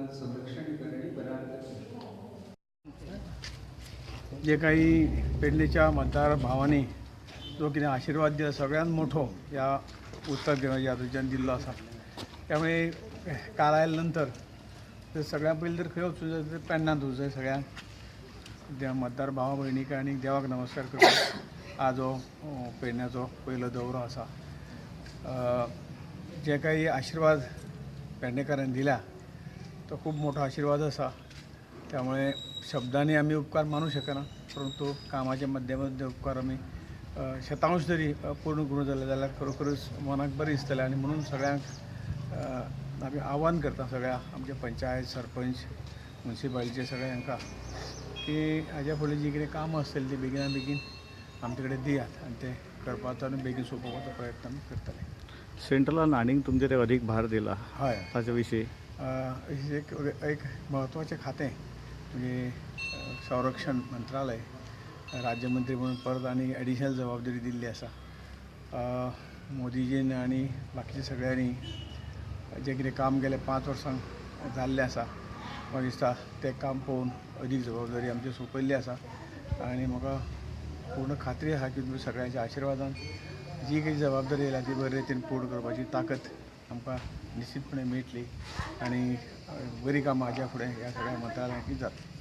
संरक्षण करणी बऱ्या. जे काही पेडणेच्या मतदार भावांनी जो कितें आशिर्वाद दिला सगळ्यात मोठो ह्या उत्तर गोंयच्या दिल्लो आसा. त्यामुळे काल आयल्या नंतर तर सगळ्या पयलीं तर खंय वचूं जाय तर पेडण्यात वचूं जाय. सगळ्यांक मतदार भावा भयणीक आनी देवाक नमस्कार करता. आज हो पेडण्याचो पयलो दौरो आसा. जे काही आशिर्वाद पेडणेकारांनी दिला तो खूब मोठो आशिर्वाद आसा. त्यामुळे शब्दांनी आमी उपकार मानू शकना, परंतु कामाच्या माध्यमांतल्यान उपकार आमी शतांश तरी पूर्ण करूंक जाले जाल्यार खरोखरच मनाक बरें दिसतलें. आनी म्हणून सगळ्यांक आमी आव्हान करता, सगळ्या आमच्या पंचायत, सरपंच, मुन्सिपालिटीचे सगळ्या हांकां की हाज्या फुडें जी कितें कामां आसतलीं ती बेगिना बेगीन आमचे कडेन दियात आनी ते करपाचो आनी बेगीन सोंपोवपाचो प्रयत्न आमी करतले. सेंट्रलान आनीक तुमचेर अदीक भार दिला. हय. ताचे विशीं एक एक म्हत्वाचें खातें म्हणजे संरक्षण मंत्रालय, राज्यमंत्री म्हणून परत आनी एडिशनल जबाबदारी दिल्ली आसा. मोदीजीन आनी बाकीच्या सगळ्यांनी जें कितें काम गेले 5 वर्सांक जाल्लें आसा, म्हाका दिसता तें काम पळोवन अदीक जबाबदारी आमची सोंपयल्ली आसा. आनी म्हाका पूर्ण खात्री आसा की तुमी सगळ्यांच्या आशिर्वादान जी काही जबाबदारी आयल्या ती बरे रितीन पूर्ण करपाची ताकद आमकां निश्चितपणे मेळटली आनी बरी कामां हाज्या फुडें ह्या सगळ्या मंत्रालयांत जातली.